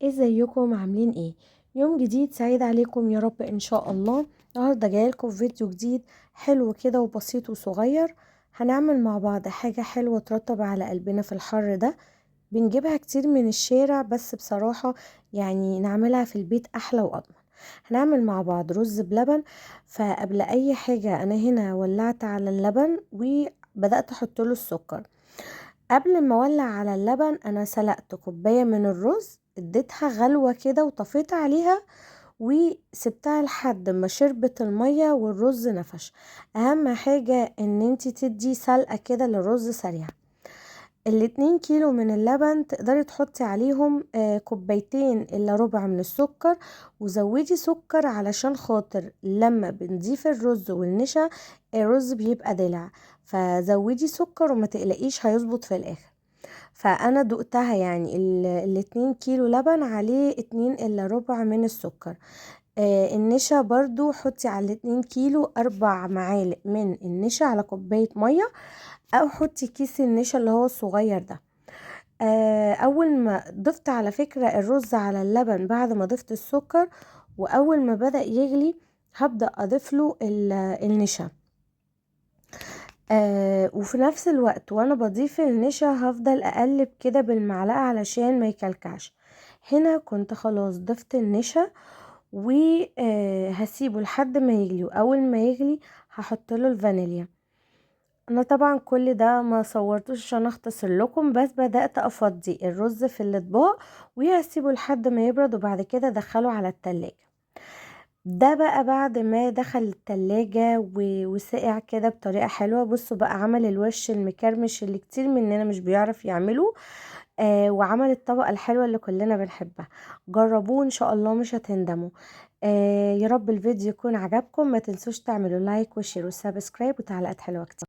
ازيكم؟ عاملين ايه؟ يوم جديد سعيد عليكم يا رب ان شاء الله. النهارده جايلكم فيديو جديد حلو كده وبسيط وصغير. هنعمل مع بعض حاجة حلوة ترطب على قلبنا في الحر ده. بنجيبها كتير من الشارع، بس بصراحة يعني نعملها في البيت احلى واضمن. هنعمل مع بعض رز بلبن. فقبل اي حاجة انا هنا ولعت على اللبن وبدأت احط له السكر. قبل ما اولع على اللبن انا سلقت كوباية من الرز، اديتها غلوة كده وطفيت عليها وسبتها لحد ما شربت المية والرز نفش. اهم حاجة ان انتي تدي سلقة كده للرز سريعة. 2 كيلو من اللبن تقدري تحطي عليهم كوبايتين الا ربع من السكر، وزودي سكر علشان خاطر لما بنضيف الرز والنشا الرز بيبقى دلع، فزودي سكر وما تقلقيش هيظبط في الاخر. فانا دقتها يعني 2 كيلو لبن عليه 2 الا ربع من السكر. النشا برضو حطي على 2 كيلو 4 معالق من النشا على كوباية مية، او حطي كيس النشا اللي هو الصغير ده. اول ما ضفت على فكرة الرز على اللبن بعد ما ضفت السكر، واول ما بدأ يغلي هبدأ اضيف له النشا. وفي نفس الوقت وانا بضيف النشا هفضل اقلب كده بالمعلقة علشان ما يكلكعش. هنا كنت خلاص ضفت النشا وهسيبه لحد ما يغلي، واول ما يغلي هحط له الفانيليا. انا طبعا كل ده ما صورتوش عشان اختصر لكم، بس بدأت افضي الرز في الاطباق وهسيبه لحد ما يبرد، وبعد كده ادخله على التلاجة. ده بقى بعد ما دخل التلاجة وسقع كده بطريقة حلوة. بصوا بقى عمل الوش المكرمش اللي كتير مننا مش بيعرف يعمله، وعمل الطبقة الحلوة اللي كلنا بنحبها. جربوه ان شاء الله مش هتندموا. يا رب الفيديو يكون عجبكم. ما تنسوش تعملوا like و share و subscribe وتعليقات حلوة كتير.